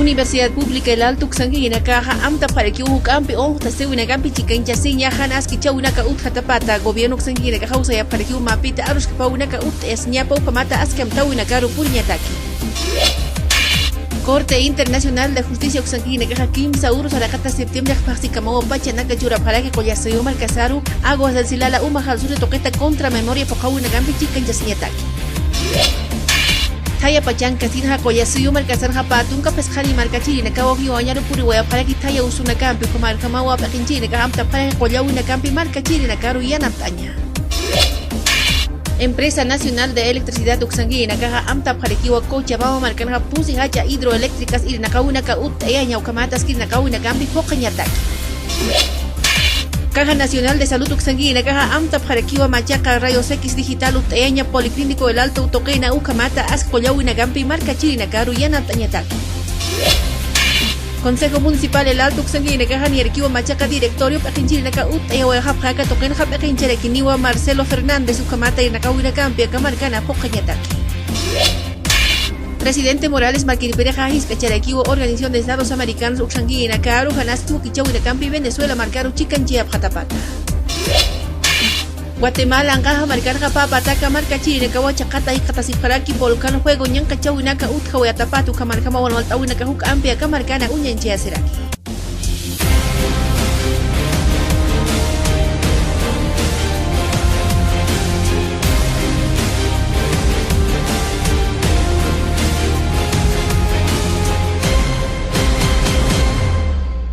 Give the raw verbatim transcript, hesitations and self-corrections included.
Universidad Pública El Alto uksankirinakaxa amtapxarakiw juk'ampi unxtasiwinakampi chikanchasiña jan aski chawinaka utjatapata. Gobierno uksankirinakaxa usayapxarakiw mapita aruskpawinaka ut'ayasiñapa ukhamata aski amtawinakaru puriñataki. Corte Internacional de Justicia uksankirinakaxa kimsa urus araqata septiembre phaxsikamawa pachanaka churapxaraki Collasuyu markasaru, Aguas del Silala, Umajal Sur tuqita contra memoria phuqhawinakampi chikanchasiñataki. Thaya pachankasinxa Collasuyu markasanxa pä tunka phisqani markachirinakawa jiwañaru puriwayapxaraki thaya usunakampi, ukhamarjamawa p'iqinchirinakax amtapxaraki qullawinakampi markachirinakaru yanapt'aña. Empresa Nacional de Electricidad uksankirinakaxa amtapxarakiwa Cochabamba markanxa pusi jacha hidroeléctricas irinaqawinaka ut'ayaña, ukhamata askirinaqawinakampi phuqhañataki. Caja Nacional de Salud uksankirinakaxa amtapxarakiwa machaqa rayos X digital ut'ayaña Policlínico El Alto tuqina, ukhamata aski qullawinakampi markachirinakaru yanapt'añataki. Consejo Municipal El Alto uksankirinakaxa niyarakiwa machaqa directorio p'iqinchirinaka ut'ayawayxapxi aka tuqinxa p'iqincharakiniwa Marcelo Fernández, ukhamata irinaqawinakampi aka markana phuqhañataki. Presidente Morales markiripirixa jisk'acharakiwa Organización de Estados Americanos uksankirinakaru jan aski wakichawinakampi Venezuela markaru chikanchayapxatapata. Guatemala anqaxa markanxa pä pataka markachirinakawa chaqata jikxatasipxaraki volcán Fuego ñanqhachawinaka utjawayatapata, ukhamarjamawa walt'awinaka juk'ampi aka markana uñanchayasiraki.